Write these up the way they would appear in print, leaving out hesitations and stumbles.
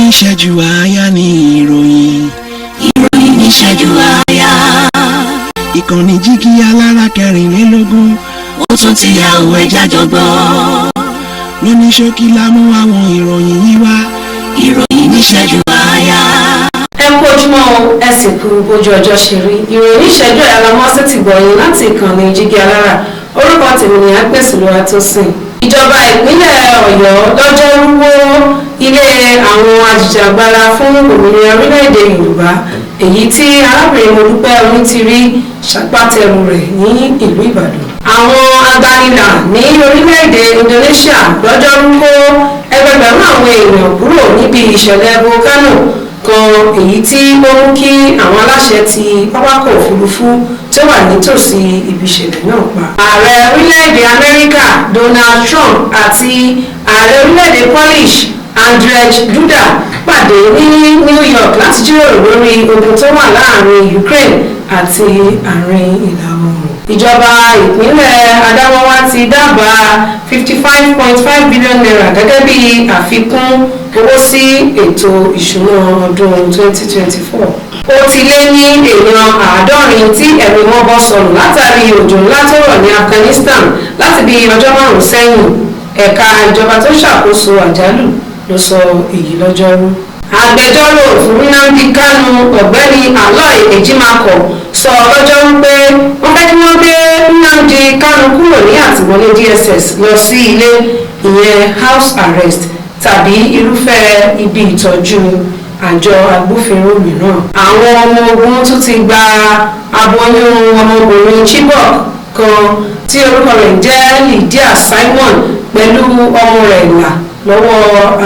Níṣẹ́jú àáyá ní ìròyìn. Ìròyìn níṣẹ́jú àáyá. Ìkànnì Jígí Alára 24. Ó tún ti yà òwe jájọ gbọ́. Lóní ṣókí la mú àwọn ìròyìn yìí wá. Ìròyìn níṣẹ́jú àáyá. Ẹ kú ojúmọ́ o, ẹ sì kú bójú ọjọ́ ṣe rí. Ìròyìn ìṣẹ́jú àyà la mọ́ sí gbọ̀yìn láti ìkànnì Jígí Alára. Orúkọ tèmi ni Àgbẹ̀sìlúwa tó sìn. Ìjọba ìpínlẹ̀ Ọ̀yọ́ lọ́jọ́rú wó ilé àwọn ajìjàgbara fún òmìnira orílẹ̀-èdè Yorùbá, èyí tí arábìnrin Modúpẹ́ Onítìrí ṣagbátẹrù rẹ̀ ní ìlú Ìbàdàn. Àwọn agbanilà ní orílẹ̀-èdè Indonesia lọ́jọ́rú kó ẹgbẹgbẹ̀rún àwọn èèyàn kúrò níbi ìṣẹ̀lẹ̀ volcano kan, èyí tí ó mú kí àwọn aláṣẹ ti pápákọ̀ òfurufú tó wà nítòsí ibi ìṣẹ̀lẹ̀ náà pa. Ààrẹ orílẹ̀-èdè Amẹ́ríkà Donald Trump àti ààrẹ orílẹ̀-èdè Polish Andrzej Duda pàdé ní New York láti jíròrò lórí ogun tó wà láàrin Ukraine àti àárín Ìlà Oòrùn. Ìjọba ìpínlẹ̀ Adamawa ti dábàá ₦55.5 billion gẹ́gẹ́ bí àfikún owó sí ètò ìṣúná ọdún 2024. Ó ti lé ní èèyàn 70 tí ẹ̀mí wọn bọ́ sọnù látàrí òjò ńlá tó rọ̀ ní Afghanistan láti bí ọjọ́ 5 sẹ́yìn. Ẹ̀ka ìjọba tó ṣàkóso àjálù ló sọ èyí lọ́jọ́rú. Agbẹjọ́rò fún Nnamdi Kanu, Ọ̀gbẹ́ni Aloy Ejimakor, sọ lọ́jọ́rú pé wọ́n fẹ́ kí wọ́n gbé Nnamdi Kanu kúrò ní àtìmọ́lé DSS lọ sí ilé, ìyẹn house arrest, tàbí irúfẹ́ ibi ìtọ́jú àjọ agbófinró mìíràn. Àwọn ọmọ ogun tún ti gba aboyún ọmọbìnrin Chibok kan tí orúkọ rẹ̀ ń jẹ́ Lydia Simon pẹ̀lú ọmọ rẹ̀ là lọ́wọ́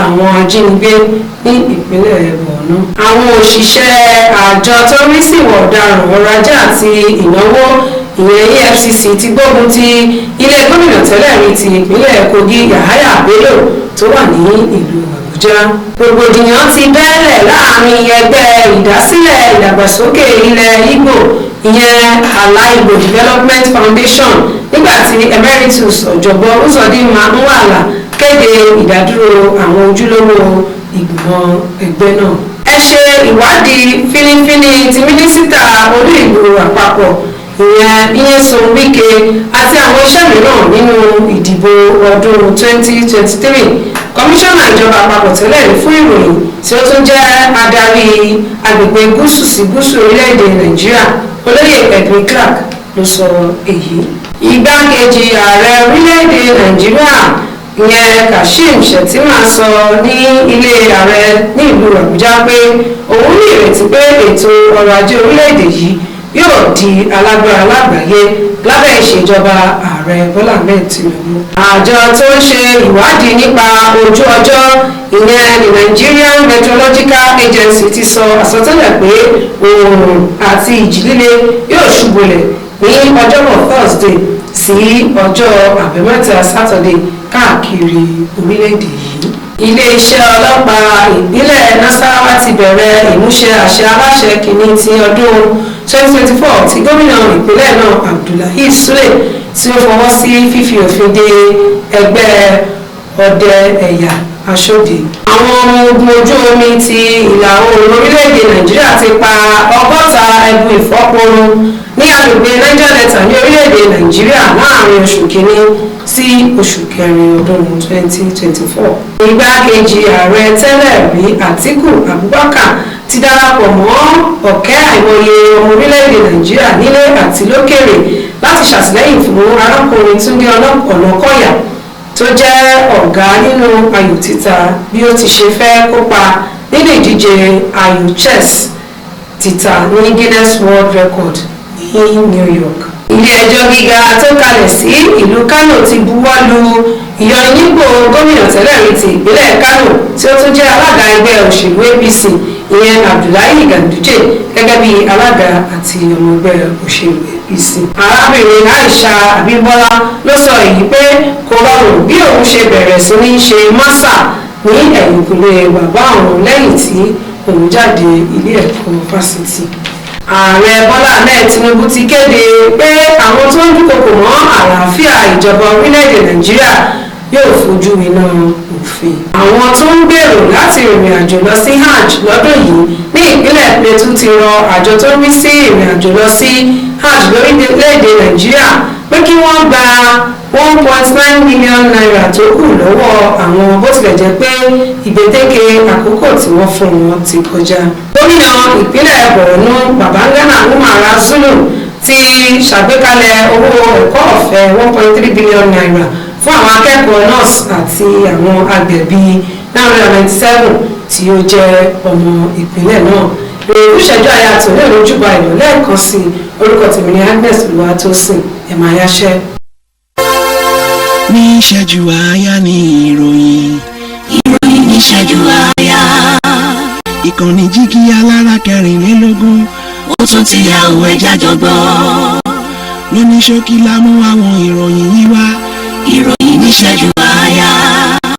àwọn ajínigbé ní ìpínlẹ̀ Borno. Àwọn òṣìṣẹ́ àjọ tó ń rí sí ìwà ọ̀daràn, ọrọ̀ ajé àti ìnáwó, ìyẹn EFCC, ti gbógun ti ilé gómìnà tẹ́lẹ̀ rí ti ìpínlẹ̀ Kogi, Yahaya Bello, tó wà ní ìlú Àbújá. Rògbòdìyàn ti bẹ́ẹ̀lẹ̀ láàrin ẹgbẹ́ ìdásílẹ̀ ìdàgbàsókè ilẹ̀ Ìgbò, ìyẹn Ala Igbo Development Foundation, nígbà tí Emeritus Ọ̀jọ̀gbọ́n Uzodinma Nwala kéde ìdádúró àwọn ojúlówó ìgbìmọ̀ ẹgbẹ́ náà. Ẹ ṣe ìwádìí fínífíní ti mínísítà olú ìlú àpapọ̀, ìyẹn Nyesom Wike, àti àwọn iṣẹ́ mìíràn nínú ìdìbò ọdún 2023. Kọmíṣánná ìjọba àpapọ̀ tẹ́lẹ̀ rí fún ìròyìn tí ó tún jẹ́ adarí agbègbè gúúsù sí gúúsù orílẹ̀-èdè Nàìjíríà, Olóyè Edwin Clark, ló sọ èyí. Igbákejì ààrẹ orílẹ̀-èdè Nàìjíríà, ìyẹn Kashim Shettima, sọ ní ilé ààrẹ ní ìlú Àbújá pé òun ní ìrètí pé ètò ọrọ̀ ajé orílẹ̀-èdè yìí yóò di alágbára lágbàáyé lábẹ́ ìṣèjọba Ààrẹ Bọ́lá Ahmed Tinubu. Àjọ tó ń ṣe ìwádìí nípa ojú ọjọ́, ìyẹn the Nigerian Meteorological Agency, ti sọ àsọtẹ́lẹ̀ pé oòrùn àti ìjì líle yóò ṣubúlẹ̀ ní ọjọ́bọ̀ Thursday sí ọjọ́ Àbámẹ́ta Saturday káàkiri orílẹ̀-èdè yìí. Iléeṣẹ́ ọlọ́pàá ìpínlẹ̀ Nasarawa ti bẹ̀rẹ̀ ìmúṣẹ àṣẹ aláṣẹ kìíní ti ọdún 2024 tí gómìnà ìpínlẹ̀ náà, Abdullahi Sule, tí ó fọwọ́ sí fífi òfin de ẹgbẹ́ ọdẹ ẹ̀yà aṣọ́de. Àwọn ọmọ ogun ojú omi ti ìlà oòrùn orílẹ̀-èdè Nàìjíríà ti pa 60 ẹbu ìfọ́porun ní agbègbè Niger Delta ní orílẹ̀-èdè Nàìjíríà láàrin oṣù kínní sí oṣù kẹrin ọdún 2024. Igbákejì ààrẹ tẹ́lẹ̀ rí, Àtíkù Abubakar, ti darapọ̀ mọ́ ọ̀kẹ́ àìmọye ọmọ orílẹ̀-èdè Nàìjíríà nílé àti lókèrè láti ṣàtìlẹ́yìn fún arákùnrin Túndé Ọ̀nàkọ̀yà tó jẹ́ ọ̀gá nínú ayò títa, bí ó ti ṣe fẹ́ kópa nínú ìdíje ayò chess títa ní Guinness World Record ní New York. Ilé ẹjọ́ gíga tó kalẹ̀ sí ìlú Kano ti buwọ́ lu ìyọninípò gómìnà tẹ́lẹ̀ rí ti ìpínlẹ̀ Kano tí ó tún jẹ́ alága ẹgbẹ́ òṣèlú APC, ìyẹn Abdullahi Ganduje, gẹ́gẹ́ bí alága àti ọmọ ẹgbẹ́ òṣèlú APC. Arábìnrin Aisha Abímbọ́lá ló sọ èyí pé kò rọrùn bí òun ṣe bẹ̀rẹ̀ sí ní ṣe másà ní ẹ̀yìnkùlé bàbá òun lẹ́yìn tí òun jáde ilé ẹ̀kọ́ fásitì. Ààrẹ Bọ́lá Ahmed Tinubu ti kéde pé àwọn tó ń dúnkokò mọ́ àlàáfíà ìjọba orílẹ̀-èdè Nàìjíríà yóò fojú winá òfin. òfin. Àwọn tó ń gbèrò láti rìnrìn àjò lọ sí Hajj lọ́dún yìí ní ìpínlẹ̀ Plateau ti rọ àjọ tó ń rí sí ìrìn àjò lọ sí Hajj lórílẹ̀‐èdè Nàìjíríà pé kí wọ́n gba ₦1.9 million tó kù lọ́wọ́ àwọn, bó tilẹ̀ jẹ́ pé ìgbèdéke àkókò tí wọ́n fún wọn ti kọjá. Gómìnà ìpínlẹ̀ Borno, Babagana Umara Zulum, ti ṣàgbékalẹ̀ owó ẹ̀kọ́ ọ̀fẹ́ ₦1.3 billion fún àwọn akẹ́kọ̀ọ́ nọ́ọ̀sì àti àwọn agbẹ̀bí 997 tí ó jẹ́ ọmọ ìpínlẹ̀ náà. Ìròyìn ìṣẹ́jú àyà tòun ìrojúbọ ìlú lẹ́ẹ̀kan sí. Orúkọ tèmi ní Agnes Olúwatósìn. Ẹ̀ máa yáṣẹ́. Ní ìṣẹ́jú àáyá ní ìròyìn. Ìròyìn níṣẹ́jú àáyá. Ìkànnì jígí alára 24. Ó tún ti yà òwe jájọ gbọ́. Lóní ṣókí la mú àwọn ìròyìn yìí wá. Ìròyìn níṣẹ́jú àáyá.